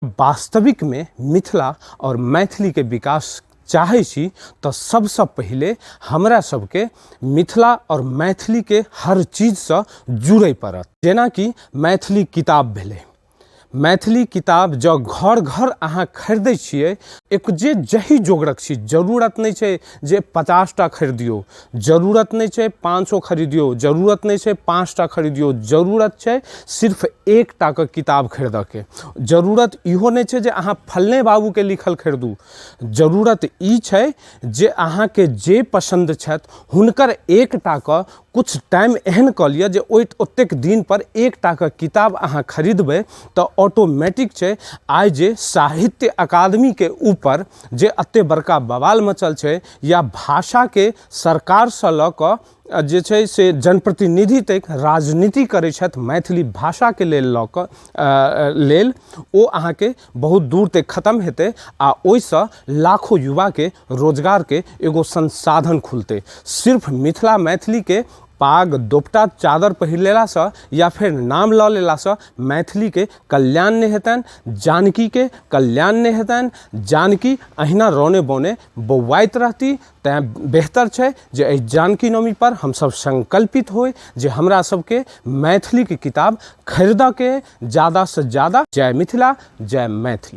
वास्तविकमे मिथिला आओर मैथिलीके विकास चाहै छी तऽ सबसँ पहिले हमरा सबके मिथिला आओर मैथिलीके हर चीजसँ जुड़ै पड़त। जेनाकि मैथिली किताब भेलै, मैथिली किताब जँ घर घर अहाँ खरीदै छियै, एक जे जही जोगरक छी, जरूरत नहि छै जे 50टा खरीदियौ, जरूरत नहि छै 500 खरीदियौ, जरूरत नहि छै 5टा खरीदियौ, जरूरत छै सिर्फ एकटाके किताब खरीदऽके। जरूरत इहो नहि छै जे अहाँ फल्लेँ बाबूके लिखल खरीदू, जरूरत ई छै जे अहाँके जे पसन्द छथि हुनकर एकटाके किछु टाइम एहन कऽ लिअ जे ओहि ओतेक दिनपर एकटाके किताब अहाँ खरीदबै तऽ ऑटोमेटिक छै। आइ जे साहित्य अकादमीके ऊपर जे एतेक बड़का बवाल मचल छै, या भाषाके सरकारसँ लऽ कऽ जे छै से जनप्रतिनिधि तक राजनीति करै छथि मैथिली भाषाके लेल लऽ कऽ लेल, ओ अहाँके बहुत दूर तक खतम हेतै आ ओहिसँ लाखो युवाके रोजगारके एगो संसाधन खुलतै। सिर्फ मिथिला मैथिलीके पाग दोपटा चादर पहिर लेलासँ या फेर नाम लऽ लेलासँ मैथिलीके कल्याण नहि हेतनि, जानकीके कल्याण नहि हेतनि। जानकी अहिना रौने बौने बौआइत रहती। तैँ बेहतर छै जे एहि जानकी नवमीपर हमसभ संकल्पित होइ जे हमरा सबके मैथिलीके किताब खरीदऽके ज़्यादासँ ज़्यादा। जय मिथिला, जय मैथिली।